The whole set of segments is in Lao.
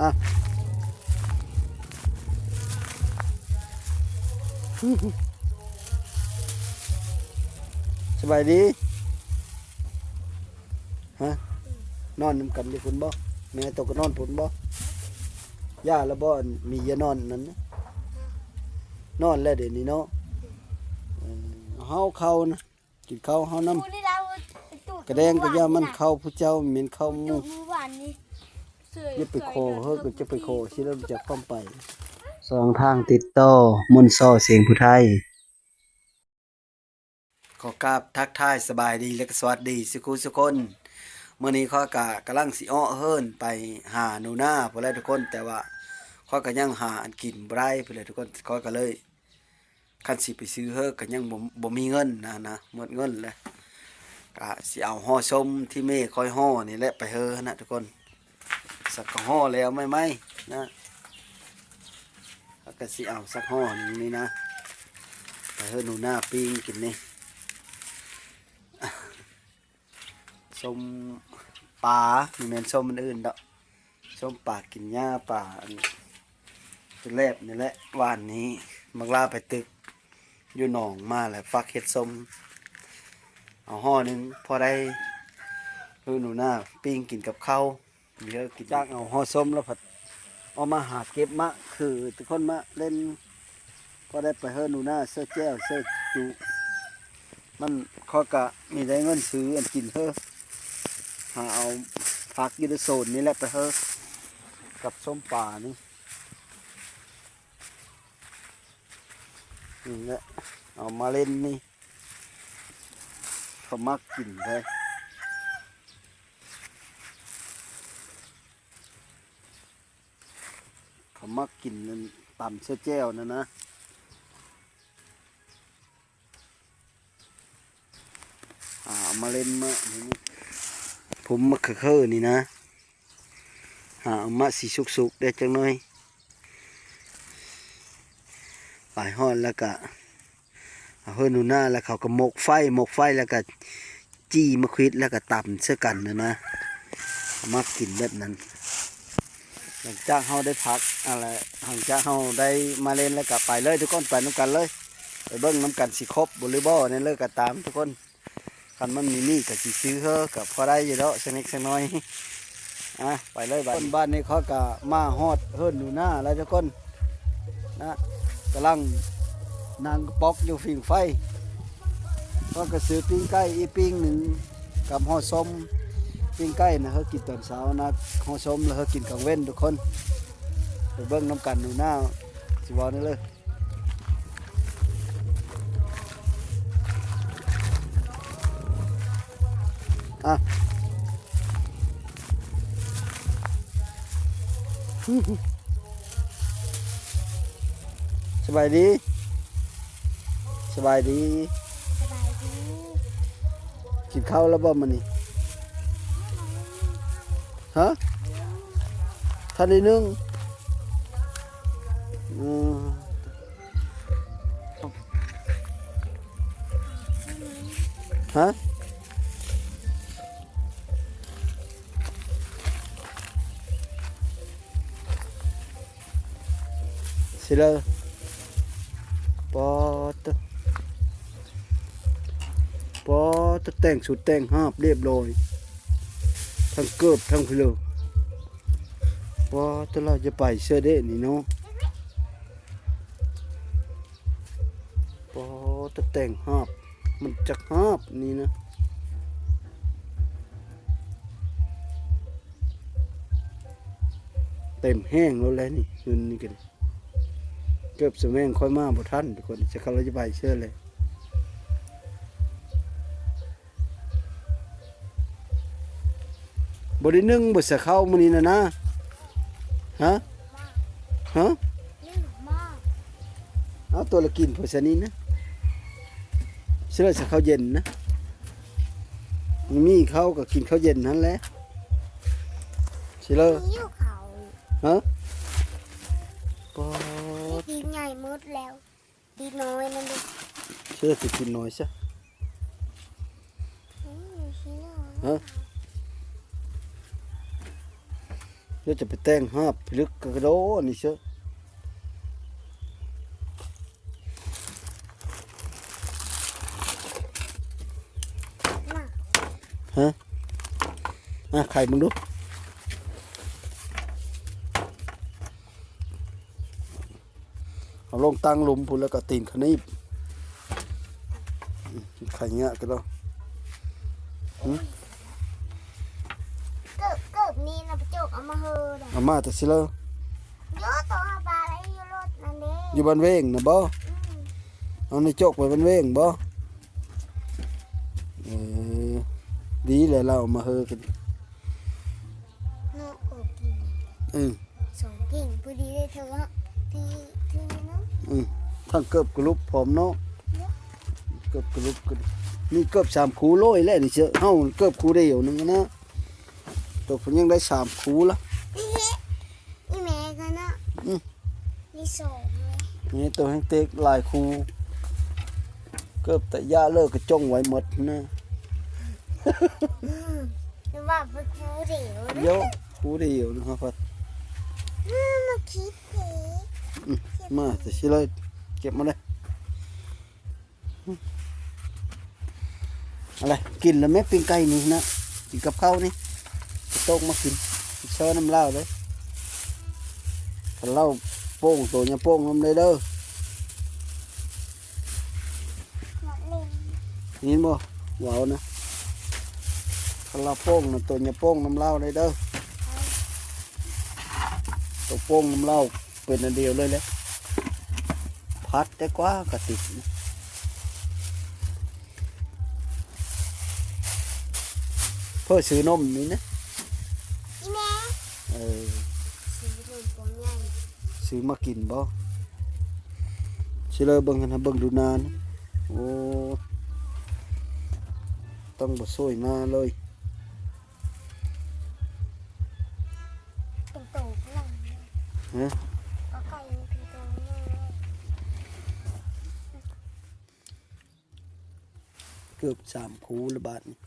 ອ່ະ ສະບາຍດີ. ຮະ ນອນນຳກັນຢູ່ພຸ້ນບໍ່? ແມ່ໂຕກໍນອນພຸ້ນບໍ່? ຢາລະບໍ່? ອັນມີຢານອນນັ້ນນະ? ນອນແລ້ວເດນີ້ເນາະ. ເອີ ເຮົາເຂົ້ານະ ກິນເຂົ້າເຮົານຳ. ກະແດງກະຢ່າມັນເຂົ້າຜູ້ເຈົ້າ ແມ່ນເຂົ້າໝູ່. ຢ່າໄປຂໍເຮີ ກໍຈະໄປຂໍຊິເລີ່ມຈາກຄວາມໄປ. ຊ່ອງທາງຕິດຕໍ່ ມົນຊໍ ສຽງຜູ້ໄທ. ຂໍກາບທັກທາຍສະບາຍດີ ແລະ ກະສະຫວັດດີສຸຄູ່ສຸຄົນ. ມື້ນີ້ຂ້ອຍກະກຳລັງຊິເອາະເຫີນໄປຫາໜູນາພຸ້ນແຫຼະທຸກຄົນ, ແຕ່ວ່າຂ້ອຍກະຍັງຫາອັນກິນບໍ່ໄດ້ພຸ້ນແຫຼະທຸກຄົນ. ຂ້ອຍກະເລີຍ ຄັນຊິໄປຊື້ເຮີກະຍັງບໍ່ ບໍ່ມີເງິນນະ ນະ ໝົດເງິນແລ້ວ. ກະຊິເອົາຫໍ່ສົ້ມທີ່ແມ່ຂ້ອຍຫໍ່ນີ້ແຫຼະໄປເຮີຫັ້ນນະທຸກຄົນ. ສັກກະຫໍ່ແລ້ວໃໝ່ໆນະ ແລ້ວກະຊິເອົາສັກຫໍ່ໜຶ່ງນີ້ນະ ໄປເຮີໜູນາປີ້ງກິນນີ້. ສົ້ມປາ ບໍ່ແມ່ນສົ້ມອັນອື່ນດອກ ສົ້ມປາກິນຫຍ້າ ປາອັນ ເປັນແລບນີ້ແຫຼະ. ວານນີ້ບັກຫຼ້າໄປຕຶກຢູ່ໜອງມາແລ້ວ ຝາກເຮັດສົ້ມ ເອົາຫໍ່ໜຶ່ງ ພໍໄດ້ເຮີໜູນາປີ້ງກິນກັບເຂົ້າ. ເດີ ຈາກເອົາຫໍ່ສົ້ມແລ້ວພັດອອກມາຫາເກັບໝາກຄື ທຸກຄົນ ມາເຫຼັ້ນ ພໍໄດ້ໄປເຮີໜູນາ ເຊີແຈ່ວ ເຊີຈຸ ມັນ ຂ້ອຍກະມີໄດ້ເງິນຊື້ອັນກິນເຮີ ຫາເອົາຜັກຢູ່ໃນໂຊນນີ້ແຫຼະໄປເຮີ ກັບສົ້ມປານີ້ ນີ້ແຫຼະ ເອົາມາເຫຼັ້ນນີ້ ເຂົາມັກກິນເດ້. ເຂົາມັກກິນນັ້ນ ຕຳໃສ່ແຈ່ວນັ້ນນະ ຫາເອົາມາເຫຼັ້ນມານີ້ ຜົມໝາກເຂີອນີ້ນະ ຫາເອົາມາຊິສຸກໆ ໄດ້ຈັກໜ້ອຍ ປາຍຮອດແລ້ວກະ ເອົາເຮີໜູນາ ແລ້ວເຂົາກໍໝົກໄຟ ໝົກໄຟ ແລ້ວກໍຈີ່ໝາກຂວິດ ແລ້ວກໍຕຳໃສ່ກັນນະນະ ມັກກິນແບບນັ້ນ. ຫຼັງຈາກເຮົາໄດ້ພັກ ອັນລະ ຫຼັງຈາກເຮົາໄດ້ມາເຫຼັ້ນແລ້ວກໍໄປເລີຍທຸກຄົນ ໄປນຳກັນເລີຍ ໄປເບິ່ງນຳກັນ ຊິຄົບບໍ່ ຫຼືບໍ່ ແນວໃດກໍຕາມທຸກຄົນ. ຄັນມັນມີນີ້ກະຊິຊື້ເຮີ ກະພໍໄດ້ຢູ່ດອກ ສັກເລັກສັກນ້ອຍ. ອ່ະ ໄປເລີຍບາດນີ້ ບ້ານນີ້ຂ້ອຍກະມາຮອດເຮືອນໜູນາແລ້ວທຸກຄົນນະ ກຳລັງນັ່ງກະປ໋ອກຢູ່ຜິງໄຟ. ຂ້ອຍກະຊື້ປີ້ງໄກ່ອີກປີ້ງໜຶ່ງກັບຫໍ່ສົ້ມ. ປີ້ງໄກ່ນະ ເຮີກິນຕອນເຊົ້ານະ ຫໍ່ສົ້ມລະເຮີກິນກາງເວັນທຸກຄົນ. ໄປເບິ່ງນຳກັນ ໜູນາຊິເວົ້າແນວໃດ. ອ່ະ ສະບາຍດີ ສະບາຍດີ ສະບາຍດີ. ກິນເຂົ້າແລ້ວບໍ່ມື້ນີ້? ຮະ? ທັນໄດ້ໜຶ່ງ. ອືມ. ຮະ? ຊິເລີ ປາດເຕີ ປາດເຕີ ແຕ່ງຊຸດແຕ່ງຫາບລຽບຮ້ອຍ ທັງເກີບທັງພິໂລ ປາດເຕີ ລາວຈະໄປເສື້ອເດະນີ້ເນາະ. ປາດ ແຕ່ງຫາບ ມັນຈັກຫາບນີ້ນະ ເຕັມແຮງໂລດແຫຼະນີ້ ເງິນນີ້ກໍໄດ້ ເກີບສະແໝງຂ້ອຍມາບໍ່ທັນທຸກຄົນ ຈະເຂົ້າລະຈະໄປເຊີແຫຼະ. ບໍ່ໄດ້ໜຶ້ງບໍ່ສະເຂົ້າມື້ນີ້ນະນາ? ຮະ? ຮະ? ເອົາຕົວລະກິນໂພຊະນີ້ນະ ຊິເລີສະເຂົ້າເຢັນນະ ມີເຂົ້າກໍກິນເຂົ້າເຢັນຫັ້ນແຫຼະ ຊິເລີ. ຫິວເຂົ້າ. ຮະ? ປາດ ປີກໃຫຍ່ໝົດແລ້ວ. ປີກນ້ອຍນັ້ນເດ້ ເຊື່ອຊິກິນນ້ອຍຊະ. ອືມ ຊິເລີ ຮະ? ຈະໄປແຕ່ງຫາບພິລຶກກະໂດນີ້ເຊີ. ຮະ? ອ່ະ ໄຂເບິ່ງດູ. ເອົາລົງຕັ້ງລຸ່ມພຸ້ນ ແລ້ວກໍຕີນຂະໜີບ. ອືມ ໄຂຍາກກະດອກ. ຫຶ? ເກີບ ເກີບນີ້ນະ ປະໂຈກເອົາມາເຮີດອະ. ເອົາມາແຕ່ຊິເລີ? ໂຍ ໂຕຫາປາໄດ້ຢູ່ລົດນັ້ນເດ້. ຢູ່ບ້ານເວງນະບໍ? ອືມ. ເອົາໃນໂຈກໄປບ້ານເວງບໍ? ເອີ ດີແລ້ວລາວເອົາມາເຮີກັນ. ເນາະ ໂອເຄ. ເອີ. ສອງກິ່ງພໍດີເລີຍເທີເນາະ ທີ່ ທີ່ເນາະ. ອືມ ທັງເກີບກະລຸບພ້ອມເນາະ. ເກີບກະລຸບກະ ມີເກີບສາມຄູ່ໂລຍແຫຼະນີ້ເຊີ. ເຮົາເກີບຄູ່ດຽວໜຶ່ງນະ ໂຕເພິ່ນຍັງໄດ້ສາມຄູ່ລະ. ອີແມ່ກໍເນາະ. ອືມ ມີສອງເລີຍ. ນີ້ໂຕແຮງເຕັກຫຼາຍຄູ່ ເກີບຕະຢະເລີກະຈົ່ງໄວ້ໝົດນະ. ອືມ ວ່າເປັນຄູ່ດຽວເດ້. ໂຍ ຄູ່ດຽວນະ ເຮົາພັດ ອືມ ມາຄິດເດ້. ອືມ ມາ ຊິເລີຍ ເກັບມາເລີຍ. ອືມ ອະໄລ ກິນແລ້ວແມ່ ປີ້ງໄກ່ນີ້ນະ ກິນກັບເຂົ້ານີ້ ໂຕກມາກິນ ເຊີນ້ຳລາວເດີ້. ຄັນລາວໂປ້ງ ໂຕຢ່າໂປ້ງນຳເດີ. ໄດ້ຍິນບໍ່ ເວົ້ານະ? ຄັນລາວໂປ້ງນະ ໂຕຢ່າໂປ້ງນຳລາວໄດ້ເດີ. ໂຕໂປ້ງນຳລາວເປັນອັນດຽວເລີຍແຫຼະ. ພັດແຕ່ກວ່າກະຕິກ ເພິ່ນຊື້ນົມນີ້ນະ. ອີແມ່ ເອີ ຊື້ນົມປ່ອງໃຫຍ່ ຊື້ມາກິນບໍ? ຊິເລີເບິ່ງຫັ້ນ ເບິ່ງດູນານ. ໂອ້ ຕ້ອງບໍ່ຊ່ວຍນາເລີຍ. ເປັນໂຕພະລັງ. ຮະ? ກໍໄກ່ມັນເປັນໂຕໃຫຍ່. ເກືອບສາມຄູ່ລະບາດນີ້.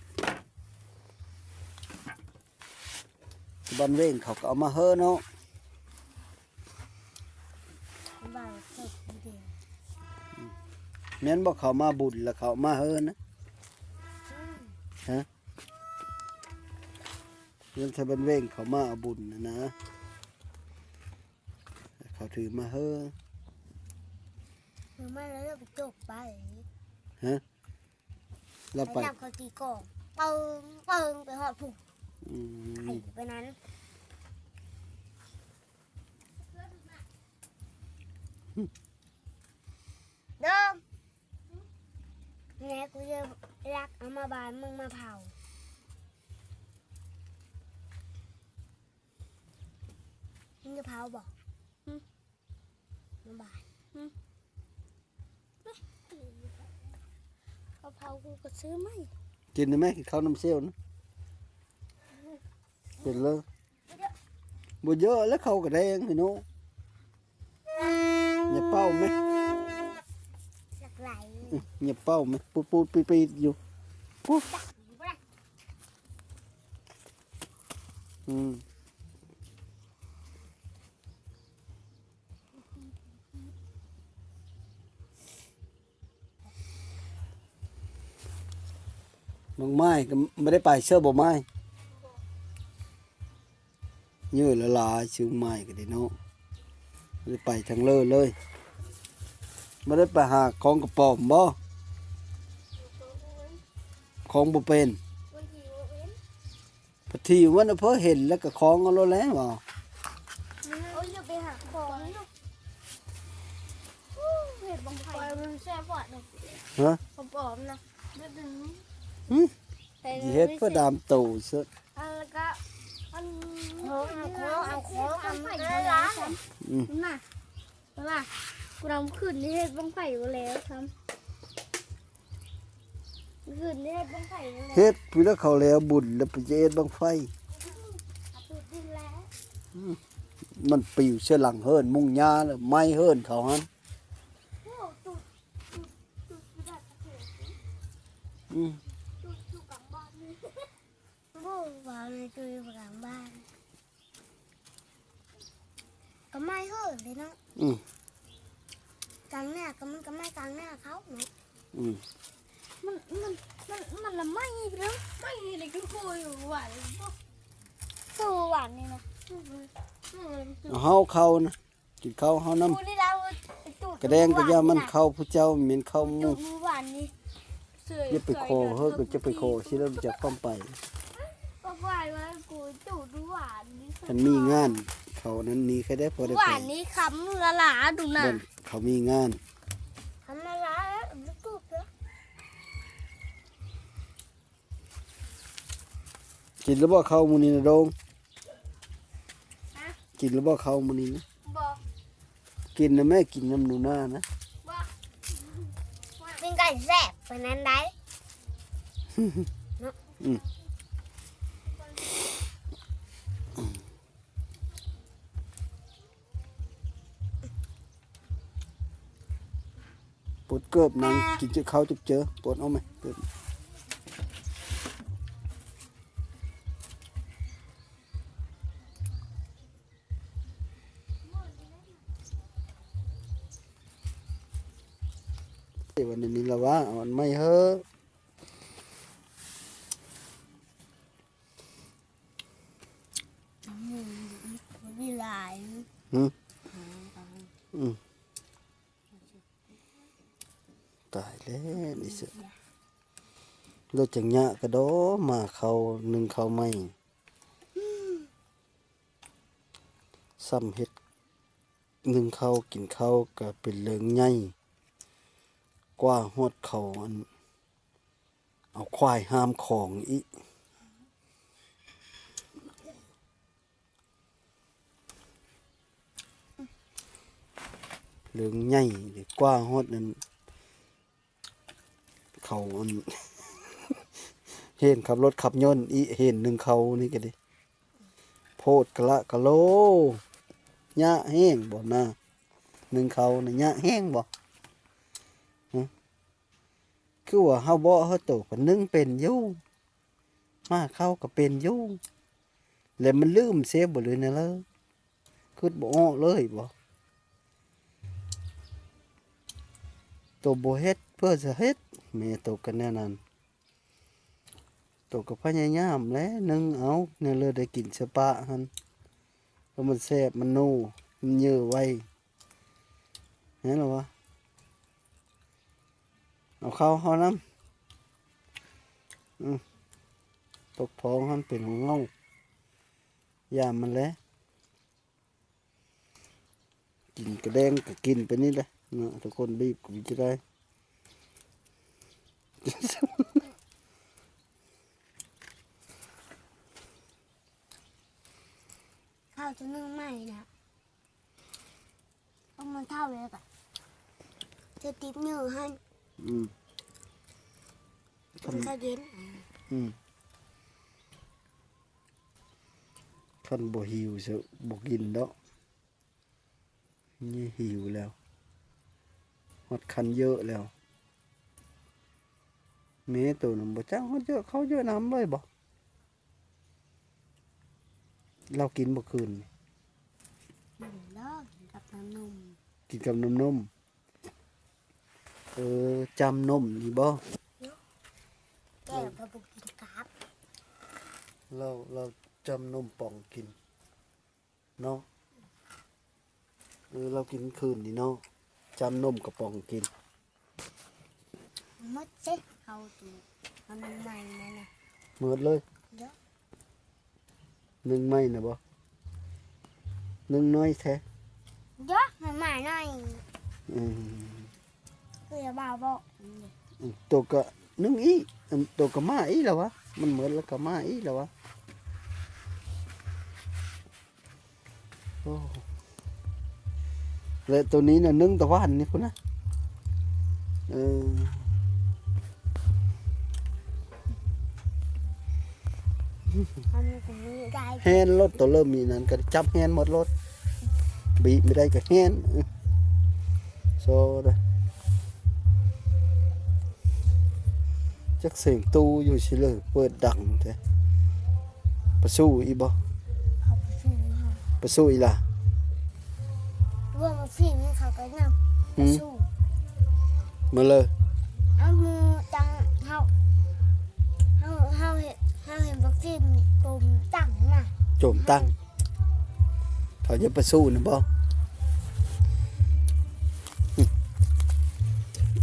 ບ້ານເວງເຂົາກໍເອົາມາເຮີເນາະ. ບ້ານເຂົາເດ. ແມ່ນບໍ່ ເຂົາມາບຸນລະເຂົາເອົາມາເຮີນະ? ອືມ. ຮະ? ຍັງແຕ່ບ້ານເວງເຂົາມາເອົາບຸນຫັ້ນນະ ເຂົາຖືມາເຮີ. ຖືມາແລ້ວໄປຈົກໄປ. ຮະ? ລະໄປ ໄປນຳເຂົາຕີກອງ ປຶ້ງ ປຶ້ງ ໄປຮອດພຸ້ນ. ອືມ ໄປນັ້ນ. ເດີ ແມ່ ກູຈະລັກເອົາມາບ້ານມຶງມາເຜົາ. ມຶງຈະເຜົາບໍ່? ຫຶ? ມາບ້ານ. ຫຶ? ເຂົາເຜົາ ກູກໍຊື້ໃໝ່. ກິນໄດ້ໄໝ? ກິນເຂົ້ານ້ຳຊຽວນະ. ເປັນເລີຍ. ບໍ່ເຍາະແລ້ວ ເຂົ້າກະແດງພີ່ນ້ອງ. ຢ່າເປົ່າແມະ ອື ຢ່າເປົ່າແມະ ປູດໆປີດໆຢູ່. ປູດ ອືມ. ບັກໄມ້ກໍບໍ່ໄດ້ໄປເຊີ ບໍ່ໄມ້ ເຍີຫຼາຍໆ ເຊີໄມ້ກໍໄດ້ເນາະ ບໍ່ໄດ້ໄປທາງເລີເລີຍ. ບໍ່ໄດ້ໄປຫາຂອງກະປອມບໍ່? ຂອງບໍ່ເປັນ. ປະທີມັນເພີເຫັນແລ້ວກໍຄອງເອົາໂລດແລ້ວວ່າ. ໂອ້ຍ ຢ່າໄປຫາຂອງ. ເຮັດບັ້ງໄຟມັນແຊບຫວານເນາະ. ຮະ? ປອມໆນະ ແບບນີ້. ຫຶ? ຊິເຮັດເພື່ອດາມໂຕເສີດ. ອັນລະກະ ອັນ ເອົາຂອງ ເອົາຂອງ ອັນນັ້ນລະ. ອືມ. ນະ ວ່າ ກູນຳຂຶ້ນເຮັດບັ້ງໄຟບໍ່ແລ້ວຊ້ຳ. ຄືນເຮັດບັ້ງໄຟແລ້ວ ເຮັດພຸ້ນລະ ເຂົາແລ້ວບຸນລະ ໄປຈະເຮັດບັ້ງໄຟ. ອືມ ມັນປິວໃສ່ຫຼັງເຮືອນມຸງຫຍ້າລະ ໄໝ້ເຮືອນເຂົາຫັ້ນ. ອືມ. ບໍ່ວ່າໃນຕູ້ຢູ່ກາງບ້ານ. ກໍໄໝ້ເຫີເດ້ເນາະ. ອືມ ກາງໜ້າກໍມັນກໍໄໝ້ກາງໜ້າເຂົາເນາະ. ອືມ ມັນ ມັນ ມັນ ມັນລະໄໝ້ເນາະ. ໄໝ້ນີ້ຄືໂຄຍຫວານ ໂຄຍຫວານນີ້ນະ. ເຮົາເຂົ້ານະ ກິນເຂົ້າເຮົານຳ. ກະແດງກະຢ່າມັນເຂົ້າຜູ້ເຈົ້າ ແມ່ນເຂົ້າໝູ່. ຫວານນີ້ ຢ່າໄປຂໍເຮີ ກໍຈະໄປຂໍຊິແລ້ວຈະຄວາມໄປ. ຄັນມີງານເຂົ້ານັ້ນນີ້ໃຄໄດ້ພໍໄດ້ໄປ. ຫວານນີ້ຄຳລະລາດູນະ. ເຂົາມີງານ ຄຳລະລາ ກິນແລ້ວບໍ່ເຂົ້າມື້ນີ້ນະດົງ? ຮະ? ກິນແລ້ວບໍ່ເຂົ້າມື້ນີ້ນະ? ບໍ່. ກິນນະແມ່ ກິນນຳໜູນານະ. ບໍ່. ປີ້ງໄກ່ແຊບປານນັ້ນໃດ. ເນາະ. ອືມ ປົດເກີບນາງ ກິນເຈົ້າເຂົ້າຈຸບເຈີ ປົດອອກແມະ ເກີບ. ເດ ວັນນີ້ລະວ່າ ເອົາອັນໃໝ່ເຮີ. ອືມ ມີຫຼາຍ. ຫື? ອືມ ຕາຍແລ້ວນີ້ເສຍ. ລົດຈັ່ງຍະກະດໍ ມາເຂົ້າ ໜຶ້ງເຂົ້າໃໝ່ ຊ້ຳເຮັດ ໜຶ້ງເຂົ້າ ກິນເຂົ້າກະເປັນເລື່ອງໃຫຍ່ ກວ່າຮອດເຂົາ ອັນ ເອົາຄວາຍຫ້າມຂອງອີກ. ເລື່ອງໃຫຍ່ເດ ກວ່າຮອດນັ້ນ ເຂົາອັນ ເຫັນຂັບລົດຂັບຍົນອີກ ເຫັນໜຶ້ງເຂົ້ານີ້ກະດີ ໂພດກະລະກະໂລ. ຍະແຮງບໍ່ນາ ໜຶ້ງເຂົ້ານະ ຍະແຮງບໍ່? ຫື? ຄືວ່າເຮົາເບາະເຮົາໂຕກະໜຶ້ງເປັນຢູ່ ມາເຂົ້າກະເປັນຢູ່ ແລະມັນລືມເສຍບໍ່ ຫຼືແນວໃດ ຄຶດບໍ່ອອກເລີຍບໍ່? ໂຕບໍ່ເຮັດເພື່ອຈະເຮັດ ແມ່ໂຕກະແນວນັ້ນ ໂຕກະພະຍາຍາມແຫຼະ ໜຶ້ງເອົາແນວເລີໄດ້ກິນສະປະຫັ້ນ ເພາະມັນແຊບ ມັນໂນ ມັນເຍີໄວ. ແມ່ນລະວະ ເອົາເຂົ້າເຮົານຳ. ອືມ ຕົກທ້ອງຫັ້ນເປັນຫງົງເຫງົາ ຢ່າມັນແຫຼະ. ກິນກະແດງກະກິນໄປນີ້ແຫຼະເນາະ ທຸກຄົນ ບີບກະບີບຈະໄດ້. ເຂົ້າຈະໜຶ້ງໃໝ່ນະ. ເອົາມາເທົ່າແລ້ວກະຈະຕິດເຫຍື້ອຫັ້ນ. ອືມ ມັນກະເຢັນ. ອືມ ຄັນບໍ່ຫິວຊະບໍ່ກິນດອກ. ນີ້ຫິວແລ້ວ ຮອດຄັນເຢີແລ້ວ. ແມ່ໂຕນັ້ນບໍ່ຈັກຮອດເຢີເຂົ້າເຢີນ້ຳເລີຍບໍ່? ລາວກິນບໍ່ຄືນນີ້? ກິນແລ້ວ ກິນກັບນ້ຳນົມ. ກິນກັບນ້ຳນົມ. ເອີ ຈ້ຳນົມນີ້ບໍ່? ແກ້ວເພິ່ນບໍ່ກິນກັບ. ລາວ ລາວຈ້ຳນົມປ່ອງກິນເນາະ. ເອີ ລາວກິນຄືນນີ້ເນາະ ຈ້ຳນົມກະປ໋ອງກິນ. ໝົດເດ້ ເອົາໂຕ ເອົາໜຶ້ງໃໝ່ນັ້ນນະ ໝົດເລີຍ. ເດີ ໜຶ້ງໃໝ່ນະບໍ່? ໜຶ້ງນ້ອຍແທ້. ເດີ ໜຶ້ງໃໝ່ນ້ອຍ. ອືມ ຄືວ່າບໍ່ ອືມ ໂຕກະໜຶ້ງອີກ ອັນ ໂຕກະມາອີກລະວະ ມັນໝົດລະກະມາອີກລະວະ. ໂອ້ ແລະໂຕນີ້ນະ ໜຶ້ງຕະຫວານນີ້ພຸ້ນນະ. ເອີ ແຮນໂລດ ໂຕເລີ່ມມີນັ້ນກະຈັບແຮນໝົດໂລດ ບີບບໍ່ໄດ້ກະແຮນ. ເອີ ໂຊດາ ຈັກສຽງຕູ້ຢູ່ຊິເລີ ເປີດດັງແທ້. ປະຊູອີກບໍ່? ປະຊູອີກລະ. ພວກບັກຟິນເຂົາກໍນຳ ຫືມ ມາສູ່ ມາເລີຍ ເອົາໝູ່ຕັງເຮົາ ເຮົາ ເຮົາເຫັນ ເຮົາເຫັນບັກຟິນໂຈມຕັງນະ ໂຈມຕັງ ເຂົາຈະໄປສູ້ນະບໍ່?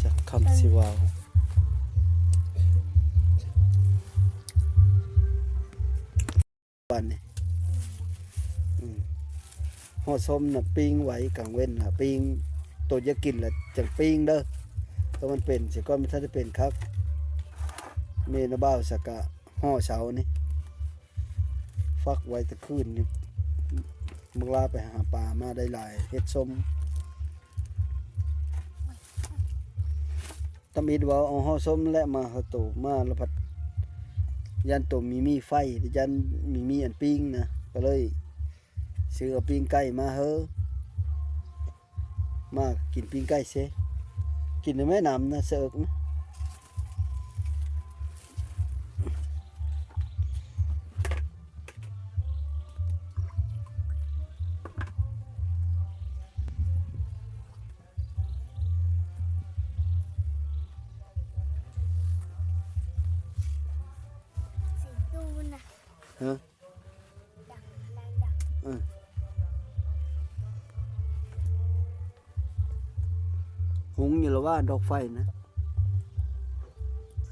ຈັກຄຳຊິເວົ້າ. ບາດນີ້ ອືມ ຫໍ່ສົ້ມນະ ປີ້ງໄວ້ກາງເວັນນະ ປີ້ງ ໂຕຢາກກິນລະຈັ່ງປີ້ງເດີ ໂຕມັນເປັນຊະກ່ອນ ມັນທັນໄດ້ເປັນຄັກ. ແມ່ນະບ່າວສະກະຫໍ່ເຊົານີ້ ຟັກໄວ້ແຕ່ຄືນນີ້ ບັກຫຼ້າໄປຫາປາມາໄດ້ຫຼາຍ ເຮັດສົ້ມ. ຕຳອິດວ່າເອົາຫໍ່ສົ້ມແຫຼະມາໃຫ້ໂຕ ມາລະພັດຢ້ານໂຕມີມີໄຟ ຢ້ານມີມີອັນປີ້ງນະ ກໍເລີຍຊື້ເອົາປີ້ງໄກ່ມາເຮີ ມາກິນປີ້ງໄກ່ເຊ ກິນນຳແມ່ນ້ຳນະ ສະເອິກນະ. ຮະ? ເອີ ຫຸງຢູ່ລະວ່າດອກໄຟນະ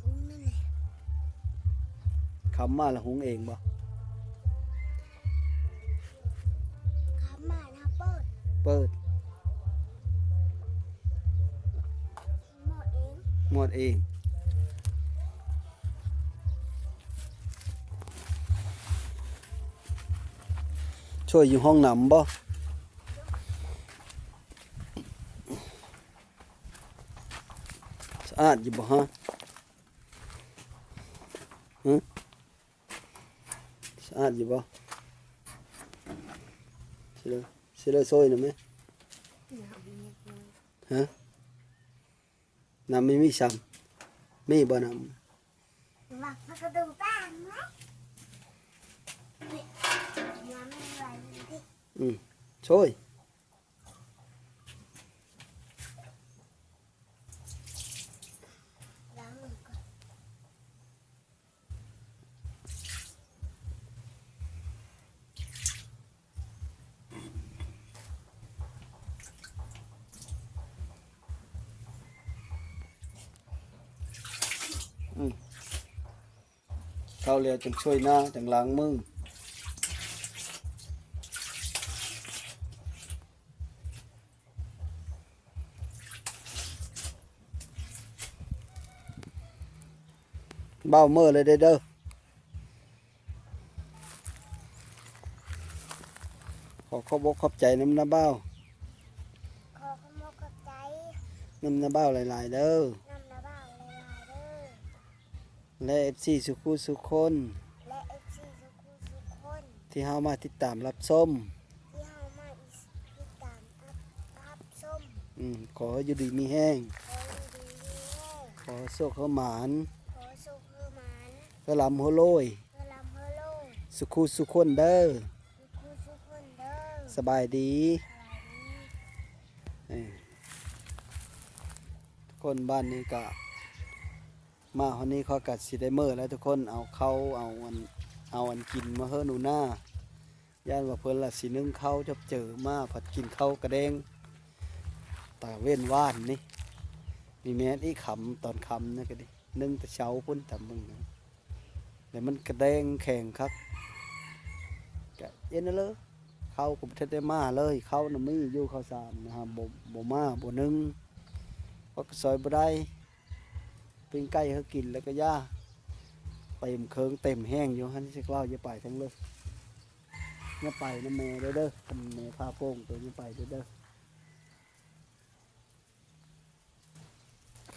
ຫຸງນັ້ນແຫຼະ ຄຳມາລະຫຸງເອງບໍ່? ຄຳມາລະເປີດ ເປີດ ໝົດເອງ ໝົດເອງ. ຊ່ວຍຢູ່ຫ້ອງນ້ຳບໍ່? ສະອາດຢູ່ບໍ່ຮະ? ຫຶ? ສະອາດຢູ່ບໍ່? ຊິເລີ ຊິເລີຊ່ອຍນຳແມະ. ຮະ? ນ້ຳມີມີຊ້ຳ ມີບໍ່ນ້ຳ? ອືມ ຊ່ອຍ. ອືມ ເຂົ້າແລ້ວຈັ່ງຊ່ວຍໜ້າ ຈັ່ງລ້າງມື. ບ່າວເມືອແລ້ວເດີ ເດີ ຂໍຂອບອົກຂອບໃຈນຳນ້າບ່າວ ຂໍຂອບອົກຂອບໃຈ ນຳນ້າບ່າວຫຼາຍໆເດີ ນຳນ້າບ່າວຫຼາຍໆເດີ. ແລະ ເອັຟຊີ ສູ່ຄູ່ສູ່ຄົນ ແລະ ເອັຟຊີ ສູ່ຄູ່ສູ່ຄົນ ທີ່ເຮົາມາຕິດຕາມຮັບຊົມ ທີ່ເຮົາມາຕິດຕາມຮັບ ຮັບຊົມ ອືມ ຂໍໃຫ້ຢູ່ດີມີແຮງ ຂໍໃຫ້ຢູ່ດີມີແຮງ ຂໍໃຫ້ໂຊກໃຫ້ໝານ ຂໍໃຫ້ໂຊກໃຫ້ໝານ ໃຫ້ລ່ຳໃຫ້ລວຍ ໃຫ້ລ່ຳໃຫ້ລວຍ ສູ່ຄູ່ສູ່ຄົນເດີ ສູ່ຄູ່ສູ່ຄົນເດີ ສະບາຍດີ ສະບາຍດີ. ເອີ ທຸກຄົນ ບ້ານນີ້ກະ ມາຮອດນີ້ຂ້ອຍກະຊິໄດ້ເມືອແລ້ວທຸກຄົນ ເອົາເຂົ້າ ເອົາອັນ ເອົາອັນກິນມາເຮີໜູນາ ຢ້ານວ່າເພິ່ນລະຊິໜຶ້ງເຂົ້າຈັບເຈີ ມາພັດກິນເຂົ້າກະແດງ ຕາເວັນວານນີ້ ມີແມ່ນອີກຄຳ ຕອນຄ່ຳນີ້ກະດີ ໜຶ້ງແຕ່ເຊົ້າພຸ້ນ ຕາມເບິ່ງ ແລ້ວມັນກະແດງແຂງຄັກ ກະເອັນເລີ ເຂົ້າກະບໍ່ທັນໄດ້ມາເລີຍ ເຂົ້ານະມີຢູ່ ເຂົ້າສານນະ ບໍ່ ບໍ່ມາ ບໍ່ໜຶ້ງ ກໍ ກໍຊ່ອຍບໍ່ໄດ້ ປີ້ງໄກ່ເຮົາກິນແລ້ວກໍຢ່າ ເຕັມເຄີງເຕັມແຮງຢູ່ຫັ້ນ ຊິເວົ້າຢ່າໄປທາງເລີຍ ຢ່າໄປນຳແມ່ເດີ ເດີ ຄັນແມ່ພາໂປ່ງໂຕຢ່າໄປເດີ ເດີ.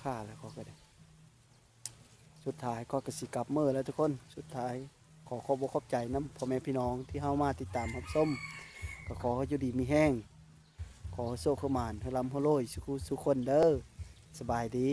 ຂ້າແລ້ວຂ້ອຍກໍໄດ້ ສຸດທ້າຍຂ້ອຍກໍຊິກັບເມືອແລ້ວທຸກຄົນ ສຸດທ້າຍ ຂໍຂອບອົກຂອບໃຈນຳພໍ່ແມ່ພີ່ນ້ອງທີ່ເຮົາມາຕິດຕາມຮັບຊົມ ກໍຂໍໃຫ້ຢູ່ດີມີແຮງ ຂໍໃຫ້ໂຊກໃຫ້ໝານ ໃຫ້ລ່ຳໃຫ້ລວຍ ສູ່ຄູ່ສູ່ຄົນເດີ ສະບາຍດີ.